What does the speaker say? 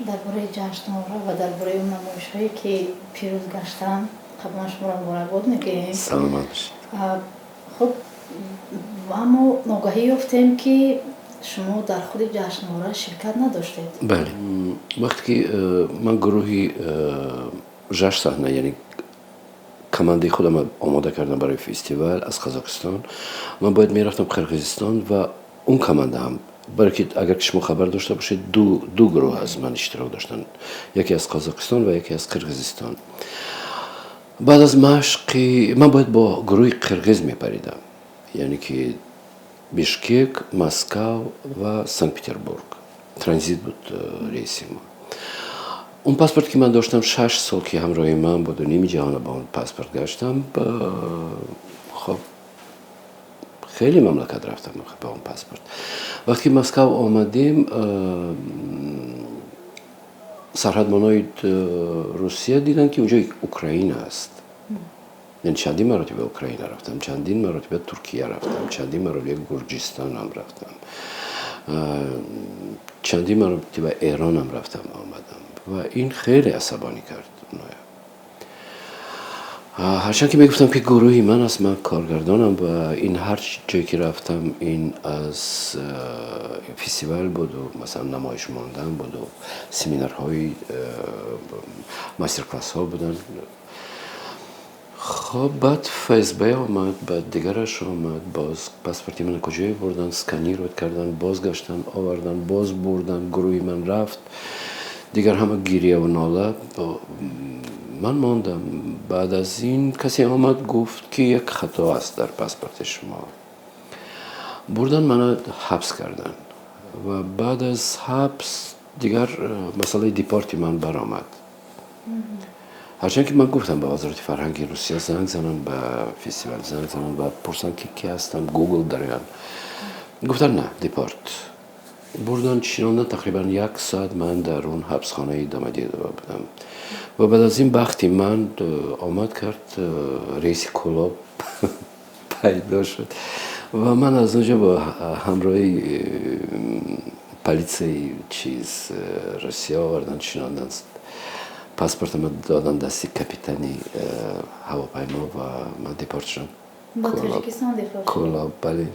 Дар бораи ҷашнвора ва дар бораи он намоишҳое, ки пирӯз гаштанд, қаблан шуморо муборакбод мегӯем. Саломат бошед. Хуб, аммо ногаҳӣ ёфтем, ки шумо дар худи ҷашнвора ширкат надоштед. Бале, вақте ки ман гурӯҳи «Жаш саҳна», яъне командаи худам омода кардам барои фестивал аз Қазоқистон, ман бояд мерафтам Қирғизистон ва он команда ҳам, барое ки агар ки шумо хабар дошта бошед, ду гурӯҳ аз ман иштирок доштанд, яке аз Қазоқистон ва яке аз Қирғизистон. Баъд аз машқи ман бояд бо гурӯҳи қирғиз мепаридам, яъне ки Бишкек, Москав ва Санкт Петербург транзит буд рейси мо. Он паспорт, ки ман доштам, 6 сол ки ҳамроҳи ман буду ними ҷаҳона ба он паспорт гаштам. Хоб, хеле мамлакат рафтам ба он паспорт. Вақте ки Москав омадем, сарҳадбонои Русия диданд, ки унҷо Украина аст. Яъне чандин маротиба Украина рафтам, чандин маротиба Туркия рафтам, чандин маротиба Гурҷистонам рафтам, чандин маротиба Эронам рафтам, омадам ва ин хеле асабонӣ кард оноя. Ҳарчанд ки мегуфтам, ки гурӯҳи ман аст, ман коргардонам ва ин ҳар ҷое ки рафтам, ин аз фестивал буду, масалан, намоиш мондан буду, семинарҳои мастер-классҳо буданд. Хоб, баъд ФСБ омад, баъд дигараш омад, боз паспорти мана куҷое бурданд, сканировать карданд, бозгаштанд, оварданд, боз бурданд, гурӯҳи ман рафт. Дигар ҳама гирьяву нола, ман мондам. Баъд аз ин касе омад, гуфт, ки як хато аст дар паспорти шумо. Бурдан, мана ҳабс карданд ва баъд аз ҳабс дигар масъалаи депорти ман баромад. Ҳарчанд ки ман гуфтам, ба Вазорати фарҳанги Русия занг зананд, ба фестивал занг зананд ва пурсанд, ки ки ҳастам, Гугл дароянд. Гуфтанд, на, депорт. Бурдан, чинондан, тақрибан як соат ман дар он ҳабсхонаи Домодедово будам ва баъд аз ин бахти ман омад кард, рейси Кӯлоб пайдо шуд ва ман аз он ҷо бо ҳамроҳи политсияи чиз Русия овардан, чинондан, паспортама додан дасти капитани ҳавопаймо ва ман депорт шудам. Ба Тоҷикистон депорт? Кӯлоб, бале.